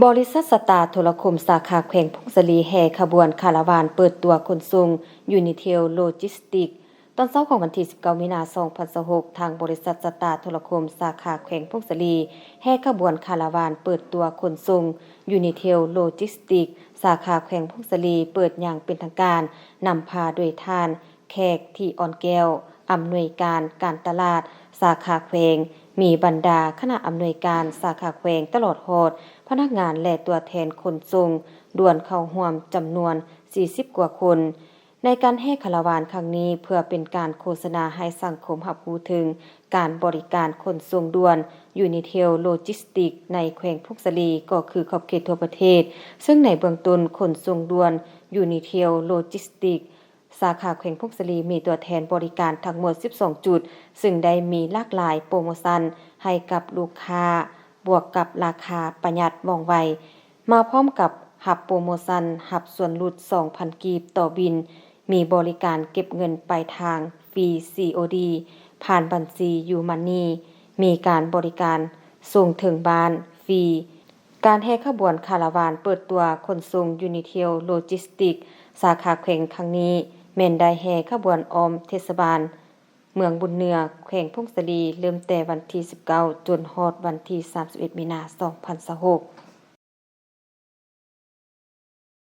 ບໍລິສັດສະຕາໂທລະຄົມສາຂາແຂວງຜົ້ງສາລີແຫ່ຂະບວນຄາລາວານເປີດຕົວຂົນສົ່ງ Unitel Logistics ຕອນເຊົ້າຂອງວັນທີສິບເກົ້າ ມີນາ ສອງພັນຊາວຫົກ ທາງບໍລິສັດສະຕາໂທລະຄົມສາຂາແຂວງຜົ້ງສາລີແຫ່ຂະບວນຄາລາວານເປີດຕົວຂົນສົ່ງ Unitel Logistics ສາຂາແຂວງຜົ້ງສາລີ ເປີດຢ່າງເປັນທາງການ ນຳພາໂດຍທ່ານ ແຂກ ທີອ່ອນແກ້ວ ອຳນວຍການການຕະຫຼາດສາຂາແຂວງ, ມີບັນດາຄະນະອຳນວຍການສາຂາແຂວງ ຕະຫຼອດຮອດພະນັກງານ ແລະ ຕົວແທນຂົນສົ່ງດ່ວນເຂົ້າຮ່ວມຈຳນວນສີ່ສິບກວ່າຄົນ. ໃນການແຫ່ຄາລາວານຄັ້ງນີ້ ເພື່ອເປັນການໂຄສະນາໃຫ້ສັງຄົມຮັບຮູ້ເຖິງການບໍລິການຂົນສົ່ງດ່ວນ Unitel Logistics ໃນແຂວງຜົ້ງສາລີ ກໍຄືຂອບເຂດທົ່ວປະເທດ, ເຊິ່ງໃນເບື້ອງຕົ້ນຂົນສົ່ງດ່ວນ Unitel Logistics ສາຂາແຂວງຜົ້ງສາລີ ມີຕົວແທນບໍລິການທັງໝົດສິບສອງຈຸດ, ເຊິ່ງໄດ້ມີຫຼາກຫຼາຍໂປຣໂມຊັນໃຫ້ກັບລູກຄ້າ, ບວກກັບລາຄາປະຢັດວ່ອງໄວ, ມາພ້ອມກັບຮັບໂປຣໂມຊັນຮັບສ່ວນຫຼຸດສອງພັນກີບຕໍ່ບິນ, ມີບໍລິການເກັບເງິນປາຍທາງຟຣີ COD ຜ່ານບັນຊີ U-Money, ມີການບໍລິການສົ່ງເຖິງບ້ານຟຣີ. ການແຫ່ຂະບວນຄາລາວານເປີດຕົວຂົນສົ່ງ Unitel Logistics ສາຂາແຂວງຄັ້ງນີ້ ແມ່ນໄດ້ແຫ່ຂະບວນອ້ອມເທດສະບານເມືອງບຸນເໜືອ ແຂວງຜົ້ງສາລີ ເລີ່ມແຕ່ວັນທີສິບເກົ້າ ຈົນຮອດວັນທີສາມສິບເອັດ ມີນາ ສອງພັນຊາວຫົກ.